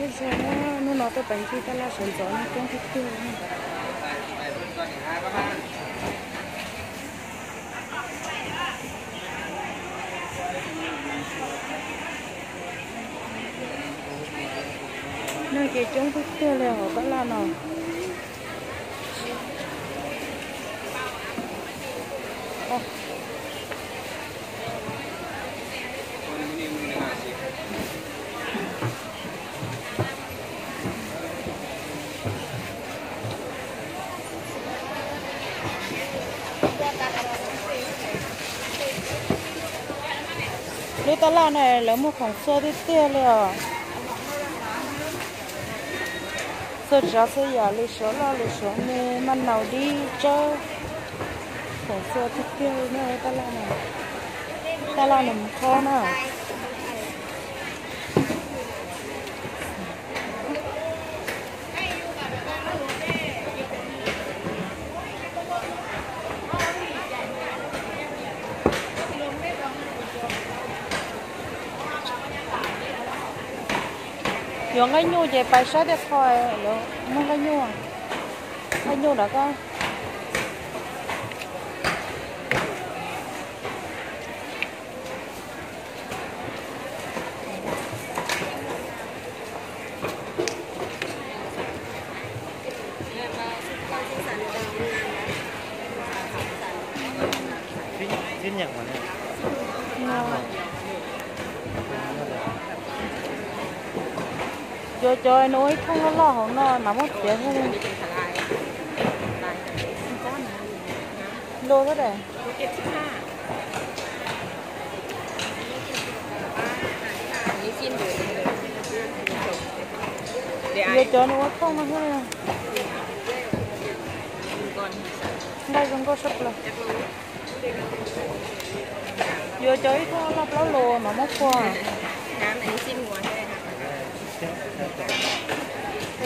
Zoo, hnub no tuaj peev tij taj laj sawv ntxov no coob tiag tiag. Neeg ces coob tiag tiag li hauv taj laj no. Lub taj laj no lawv muag khoom txhua tiag tiag li os. Txhua tsav txhua yam, lwm suav loj lwm suav me, maj naus dib tsawb, khoom txhua tiag tiag li na. Taj laj no, taj laj no mus qhob na. Yuav nqaij nyuj ces pais saib tej qho lawv muag nqaij nyuj, nqaij nyuj nram koj. Yuav cov nws ua ib thooj loj loj hauv no mas muab txiav thiab. Luag xwb daim. Yuav cov nws ua thooj no xwb. Nqaij zoo nkauj sab plaws. Yuav cov ib thooj loj plaub lus mas muab phua.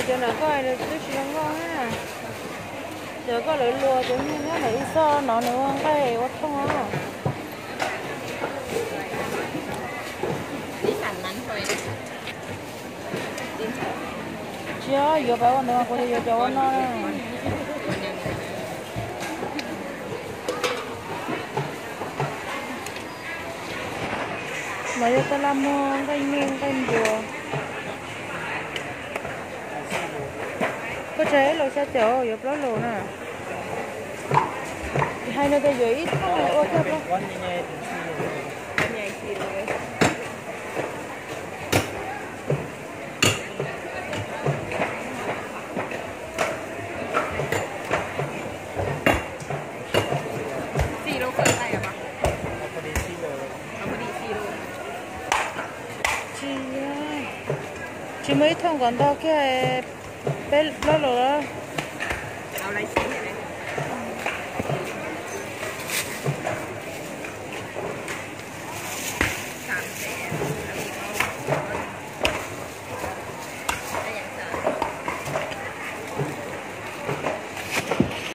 Cov ntawm koj twb tsis zoo nkauj na. Cov koj lawv luag cov niag nyob ntawm ib txoj no nws ua nqaij ua thooj na. Tsis yuav pab ua ntawd mas kuv yuav cov ua no na. Mas yog taj laj muag nqaij nyuj nqaij npua. Koj tseg ib lus xya caum yuav plaub lus na. Hais no tias yuav ib thooj ua kiag plaub. Tsis, tsis muaj ib thooj kom ntog kiag peb plaub lus los.